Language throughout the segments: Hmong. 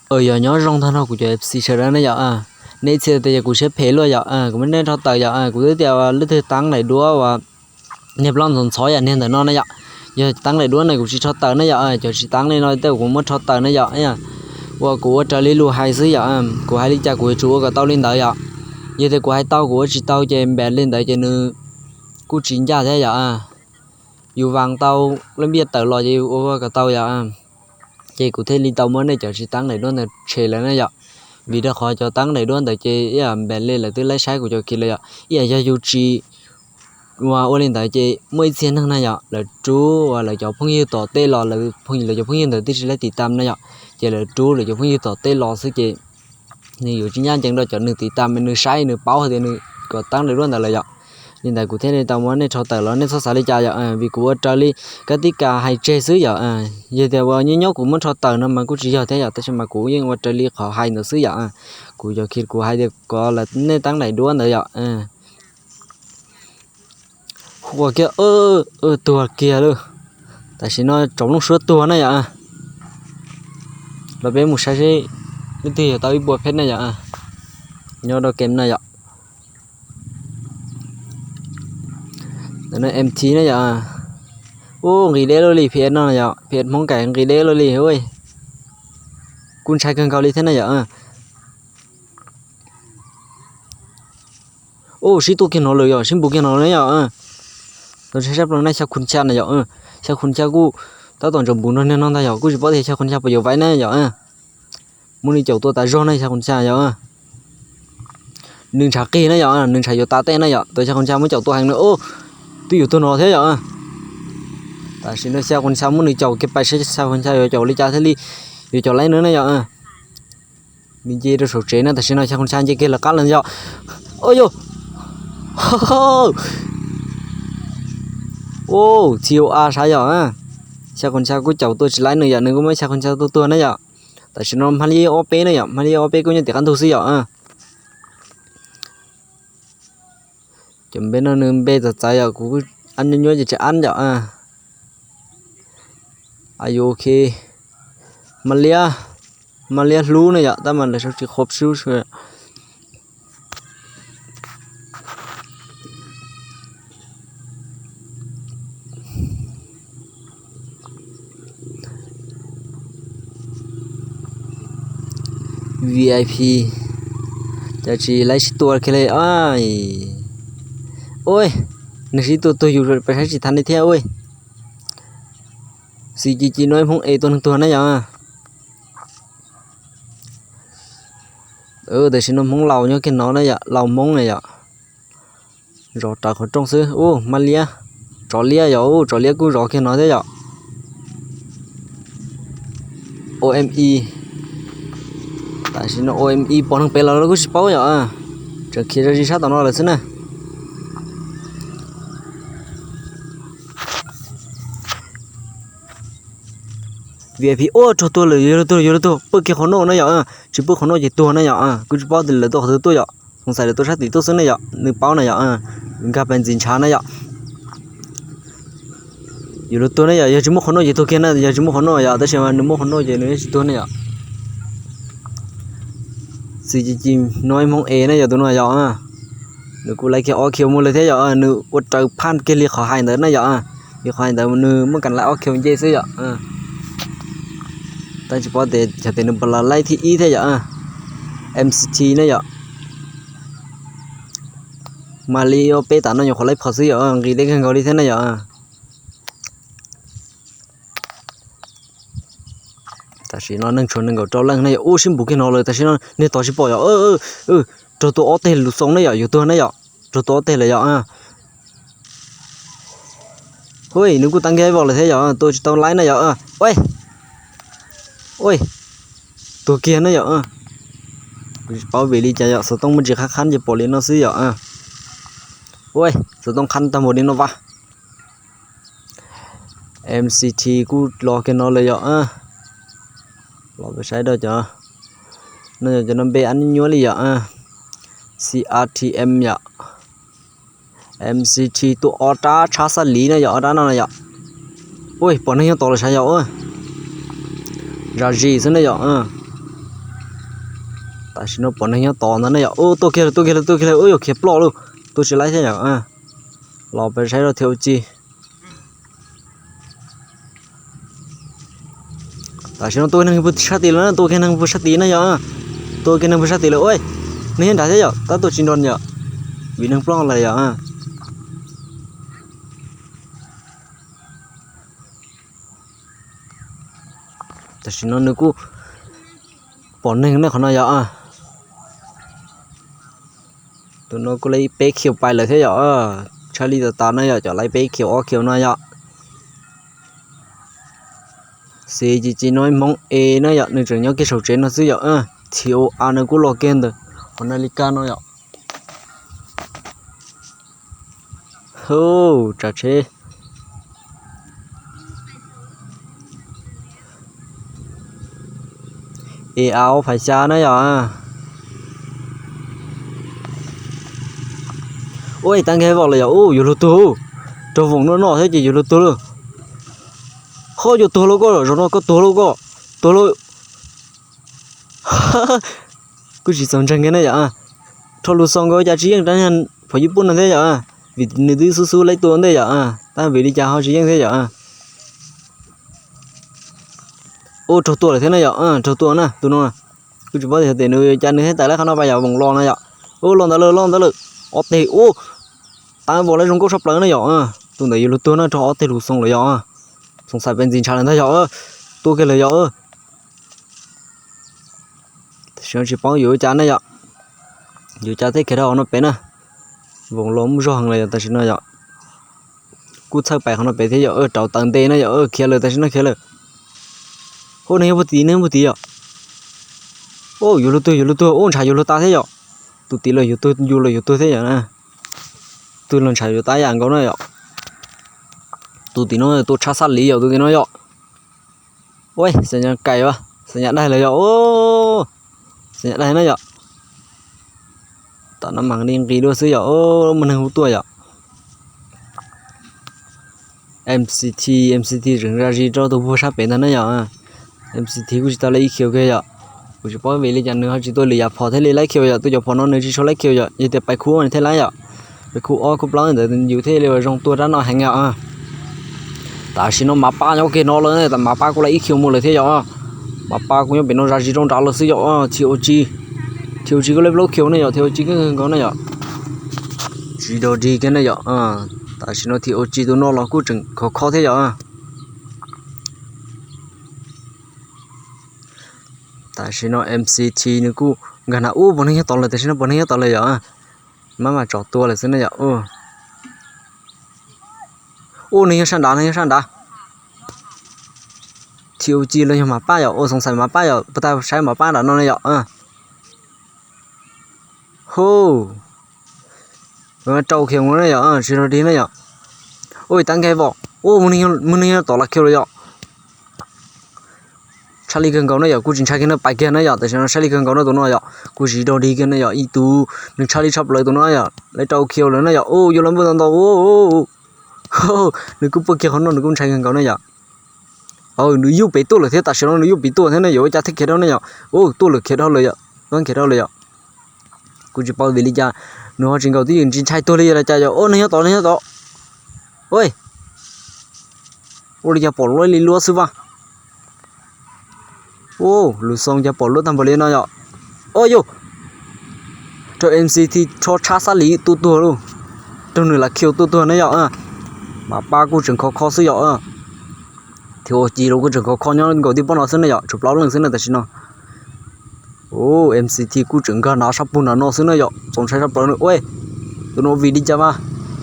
Yog nyob zoo tag nrho kuv cov F C sawv daws ne yom. Nej txhia tias yog kuv siab phem luaj yom, kuv muab nej rho tawm yom. Kuv twb tias leej twg tab nqaim duab uas niag plaub ntxhov ntxhov yam niag ntawm no na yom. Yog tab nqaim duab na kuv tsis rho tawm ne yom, cov tsis tab li no tej kuv muab rho tawm ne yom. Uas kuv ua raws li lus hais xwb yom, kuv hais li cas kuv yuav tsum ua kom tau li ntawd yom. Yog tias kuv hais tau kuv ua tsis tau ces npam li ntawd ces nws kuj tsis ncaj thiab yom. Yus vas tau lub npiaj tawm los ces yus ua kom tau yom. Ces kuv thiaj li tau muab nej cov tsis tab nqaim duab ntawd tshem lawm na yom. Vim rau qhov cov tab nqaim duab ntawd ces ib yam npam li lawv twb laib saib kuv cov kiv lawm yom. Ib yam yog yus tsis ua li ntawd ces muaj ib txhia neeg na yom, lawv rub uas lawv cov phooj ywg tom tej los, lawv cov phooj ywg ntawd twb tsis laib tiv tam na yom, ces lawv rub lawv cov phooj ywg tom tej los xwb ces nws yuav tsis ncaj ncees rau cov nws tiv tam, nws saib nws paub hais tias nws kom tab nqaim duab ntawd lawm yom. Li ntawd kuv thiaj li tau muab nej rho tawm los nej txhob xav li cas yom, vim kuv ua raws li kab tib kas hais tseg xwb yom. Yog tias uas nyob nyob kuv muab rho tawm no mas kuj tsis yog thiab yom, tab sis mas kuv yeej ua raws li qhov hais ntawd xwb yom. Kuv cov kiv kuv hais tias kom lawv nej tab nqaim duab ntawd yom. Hu kiag, tuag kiag lawm. Tam sim no tsaus ntuj suab tuag na yom. Los peb mus saib seb leej twg yog tau ib puas phej na yom. Nyob rau kem na yom. Ntawm no M T na yom. Ub, nqis deb luaj li P S no yom, P S Hmoob Kaim nqis deb luaj li. Kuj ntshai kawg nkaus li thiab na yom. Ub, sib tuaj kiag no lawm yom, sib npus kiag no na yom. Tau ntshai sab plaws na, xya khum xya na yom. Xya khum xya kuj tab tom ntsaum npus nrog niag no ntag yom, kuj tsis paub tias xya khum xya puas yuav vaib na yom. Muab nws caum tua tas zog na xya khum xya yom. Nws ntshav qig na yom, nws ntshav yuav tas tej na yom, tus xya khum xya muab caum tua heev na. Twb yuav tuag no thiab yom. Tam sim no xya khum xya muab nws caum kiag pais seb xya khum xya yuav caum li cas thiaj li yuav caum laib nws na yom. Nws nce rau saum tsev na, tam sim no xya khum xya nce kiag lawv qab lawm yom. Ua yog, txi a sav yom. Xya khum xya kuj caum tua tsis laib nws yom, nws kuj muab xya khum xya tua tuag na yom. Tam sim no hmab liab ob peb na yom, hmab liab ob peb kuj nyob tim qab ntug xwb yom. Cov npe no nws npe txawv txawv yom, kuv ab nyuab nyuab ces tsis ab yom. Ayus, ok. Hmab liab, hmab liab hlub na yom, tab mas lawv sau tsis qhuav sub. V I P, cas tsis laib sib tua kiag li. Ua, nws sib tua tuag yus pais saib tsis thaiv li thiab ua. Xis ci ci no ib Hmoob es tua neeg tuag na yom. Tam sim no Hmoob laus nyob kiag no na yom, laus Hmoob na yom. Zov raws qhov rooj xwb. Ub, hmab liab, tsov liab yom, ub, tsov liab kuj zov kiag no thiab yom. O M E, tam sim no O M E pom neeg pem los kuj tsis paub yom. Tseem khiav zog zis sab tom no lawm xwb na. V I P, ua, raug tuag lawm, yuav luag tuag, yuav luag tuag, pw kiag qhov no na yom. Tsis pw qhov no ces tuag na yom. Kuj tsis paub tias lawv tuaj qhov twg tuaj yom, xoom xais lawv tuaj sab tim tuaj xwb na yom, nws paub na yom. Nkag pes ntxis ntshav na yom. Yuav luag tuag na yom, yog tsis muaj qhov no ces tuag kiag na, yog tsis muaj qhov no yom, tab sis mas nws muaj qhov no ces nws tsis tuag na yom. Xis ci ci no ib Hmoob es na yom, tus no yom. Nws kuj laib kiag ob kiv mus lawm thiab yom, nws ua raws phaj kiag li qhov hais ntawd na yom. Li qhov hais ntawd nws muab kam laib ob kiv nce xwb yom. Tab tsis paub tias xyov tias nws puas los laib thib ib thiab yom. M C T na yom. Mas li peb tam no nyuam qhuav laib phom xwb yom, nqis deb kawg nkaus li thiab na yom. Tam sim no neeg tshuav nees nkaum rau leej na yom. Ub, sib npus kiag no lawm, tam sim no niag tod tsis pom yom. Raug tua ob teg lus xoo na yom, yuav tuag na yom. Raug tua ob teg lawm yom. Hu, nws kuj tau kiag ib voj lawm thiab yom, tua tsis tau laib na yom. Ua, ua, tuag kiag na yom. Kuv tsis paub vim li cas yom, xov tooj muaj ntsis qhab qhab ces pom li no xwb yom. Ua, xov tooj qhab tag npaum li no vas. M C T kuj los kiag no lawm yom. Los saib rau cov no, cov no npe ab nyuab li yom. C R T M yom. M C T tua ob rab tshab xab liv na yom, ob rab no na yom. Ua, pom neeg nyob tod lawm sav yom. Zam zis xwb na yom. Tam sim no pom neeg nyob tod ntag ne yom. Ub, tuaj kiag lawm, tuaj kiag lawm, tuaj kiag lawm. Ub, yuav khiav ploj lauj. Tuaj tsis laib thiab yom. Los peb saib rau T O G. Tam sim no tua neeg pw sab tid lawm, tua kiag neeg pw sab tid na yom. Tua kiag neeg pw sab tid lawm. Ua, neeg nyob nrad thiab yom, tab tuaj tsis nrog yom, vim neeg ploj lawm yom. Tam sim no nws kuj pom neeg ne qhov no yom. Tus no kuj laib peb khiaus pais lawm thiab yom. Tshaj li tas tas na yom, cov laib peb khiaus ob khiaus no yom. Xis ces tsis no Hmoob es na yom, nws tseem nyob kiag saum tsev no xwb yom. T O A nws kuj los kiag ntawm qhov na li kaj no yom. Hu, tsav tsheb. E A ob phav xya na yom. Ua, tab nkaug voj lawm yom. Ub, yuav luag tuag. Raug voos noj noj thiab ces yuav luag tuag lauj. Ho yuav tuag lauj koj, zaum no koj tuag lauj koj. Tuag lauj. Kuj tsis txaus ntseeg kiag na yom. Rho lus xoo nkaus cas tsis yeej rau phom yib pub no thiab yom. Vim nws twb xub xub laib tua ntej yom. Tab vim li cas ho tsis yeej thiab yom. Ub, raug tua lawm thiab na yom, raug tua na tus no. Kuj tsis paub tias tes nws cas nws thiaj tawm laib qhov no pas yom, voos los no yom. Ub, los ntawd lawm, los ntawd lawm. Ob teg ub, tab vos laib zoo nkauj tshaj plaws na yom. Tus ntawd yuav luag tuag na, raug ob teg lus xoo lawm yom. Xoom xaim pes ntxis ntshav lawm ntag yom. Tua kiag lawm yom. Tam sim no tsis paub yuav ua cas na yom. Yuav ua cas thiaj khiav dhau qhov no pem na. Voos los muaj zog heev lawm yom tam sim no yom. Kuj txhawj pais qhov no pem thiab yom, rauv taws nte na yom, khiav lawm tam sim no khiav lawm. Ub, neeg nyob puag tid, neeg nyob puag tid yom. Ub, yuav luag tuag, yuav luag tuag, ub, ntshav yuav luag tas thiab yom. Tus tim los yuav tuag, yus los yuav tuag thiab yom. Tus los ntshav yuav tas yam nkaus na yom. Tus tim no tua tshab xab lis yom, tus tim no yom. Ua, xav nyas kais, xav nyas daig lawm yom. Xav nyas daig na yom. Tam no mas li nqis dua xwb yom, muaj neeg hu tuaj yom. M C T, M C T tseem zam zis rau tus puag sab pem ntag na yom. M C T kuj tsis tau laib ib khiaus kiag yom. Kuv tsis paub vim li cas nws ho tsis tua lwm yam phom thiaj li laib khiaus yom, tus cov phom no nws tsis tshua laib khiaus yom, yog tias pais khub ua thiaj laib yom. Pais khub ob khub plaub ntawd yus thiaj li zoo tuaj rab no heev yom. Tam sim no Mav Paj nyob kiag no lawm, tam Mav Paj kuj laib ib khiaus mus lawm thiab yom. Mav Paj kuj nyob pem no zam zis rau nrad lawm xwb yom. T O G, T O G kuj laib plaub khiaus ne yom, T O G kuj nkaus ne yom. Tsis dog dig kiag ne yom. Tam sim no T O G tus no los kuj tseem khov kho thiab yom. Tam sim no M C T nws kuj nkag na, ub, puas neeg nyob tod lawm, tam sim no puas neeg nyob tod lawm yom. Mab mas tsom tua lawm xwb ne yom. Ub, neeg nyob sab nrad, neeg nyob sab nrad. T O G los yog Mav Paj yom, ua xoom xaim Mav Paj yom, puag ta saib Mav Paj nram no ne yom. Hu, rau khiaus mus na yom, tsis dog dig na yom. Ub, tab nkaug vos, ub, muaj neeg nyob tom lawv khiaus lawm yom. Tshaj li kawg nkaus na yom, kuj tsis ntshai kiag na, pais kiag na yom, tam sim no tshaj li kawg nkaus na tus no yom, kuj tsis dog dig kiag na yom, ib tug nws tshaj li tshaj plaws tus no yom, lawv rau khiaus lawm na yom, ub, yuav los npuaj tau ntau, nws kuj puag kiag qhov no nws kuj ntshai kawg nkaus na yom. Nws yuj pem tuaj lawm thiab, tam sim no nws yuj pem tuaj thiab ne yom, ua cas thiaj khiav dhau ne yom, ub, tuaj lawm khiav dhau lawm yom, tuaj khiav dhau lawm yom. Kuj tsis paub vim li cas, nws ho tsis nkaus twj ywm, tsis ntshai tuag li yom, cas yom, ub, neeg nyob tod, neeg nyob tod. Ua li cas pom luaj li luaj xwb vas. Ub, lus xoo cas pom luaj tag npaum li no yom. Ua yus, raug M C T rho tshab xab lis tua tuag lauj. Raug nws lam khiaus tua tuag ne yom. Mas pab kuj tseem khov kho xwb yom. Thiab ua ci los kuj tseem khov kho nyob nkaus tib pob no xwb ne yom, tshuav plaub leej xwb ne tam sim no. M C T kuj tseem nkag nrad sab pug nram no xwb na yom, txaus ntshai sab plaws na. Ua, tus no vim li cas mas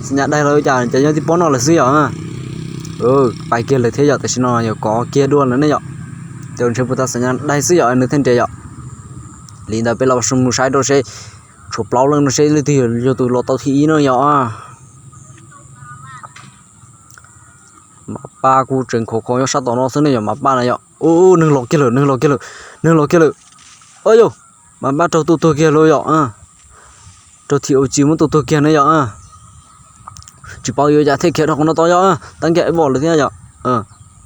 xab nyas daig los cas, cas nyob tib pob no lawm xwb yom. Pais kiag lawm thiab yom, tam sim no yog kov kiag dua lawm ne yom. Ces ntshe puas tas xab nyas daig xwb yom, nws thiaj nres yom. Li ntawd peb los mus saib rau seb, tshuav plaub leej no seb leej twg yog tus los tau thib ib no yom. Mas pab kuj tseem khov kho nyob sab tom no xwb ne yom, mas pab na yom. Ub, neeg los kiag lawm, neeg los kiag lawm, neeg los kiag lawm. Ua yus, mas pab raug tua tuag kiag lawm yom. Raug thib ua ci muab tua tuag kiag ne yom. Tsis paub yuav cas thiaj khiav dhau qhov no tod yom, tab nkaug vos lawm thiab yom.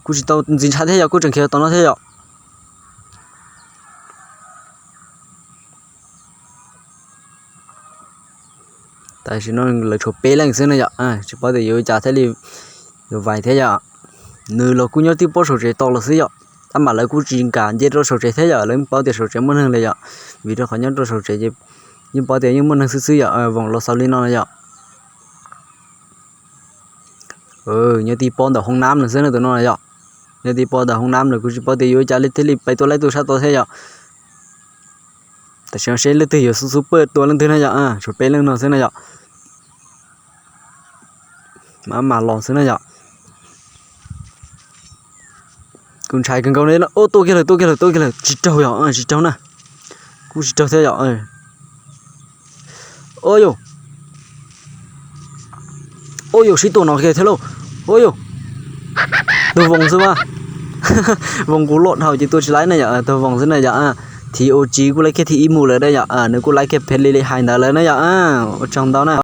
Kuj tsis tau ntxim ntshai thiab yom, kuj tseem khiav tom no thiab yom. Tam sim no lawv tshuav peb leej xwb na yom, tsis paub tias yuav ua cas thiaj li yuav vais thiab yom. Nws los kuj nyob tib pob saum tsev tos los xwb yom, tab mas lawv kuj tsis kam nce rau saum tsev thiab yom, lawv paub tias saum tsev muaj neeg li yom, vim rau qhov nyob rau saum tsev ces yeej paub tias yeej muaj neeg xwb xwb yom, voos los xaus li no na yom. Nyob tib pob ntawm hoob nab no xwb na tus no na yom. Nyob tib pob ntawm hoob nab no kuj tsis paub tias yuav ua cas li thiaj li pais tua laib tua sab tau thiab yom. Tam sim no seb leej twg yuav xub xub paj tua leej twg na yom, tshuav peb leej no xwb na yom. Maj mam los xwb na yom. Kuv ntshai kawg nkaus li, tua kiag lawm, tua kiag lawm, tua kiag lawm, tsis raug yom, tsis raug na. Kuj tsis raug thiab yom. Ua yus, ua yus sib tua no kiag thiab lauj. Ua yus, tug voos xwb mas. Voos kuv loj dhau ces tua tsis laib na yom, tug voos xwb na yom. Thib ua tsi kuj laib kiag thib ib mus lawm na yom, nws kuj laib kiag phev li li hais ntawd lawm na yom. Ua tsaug ntau na.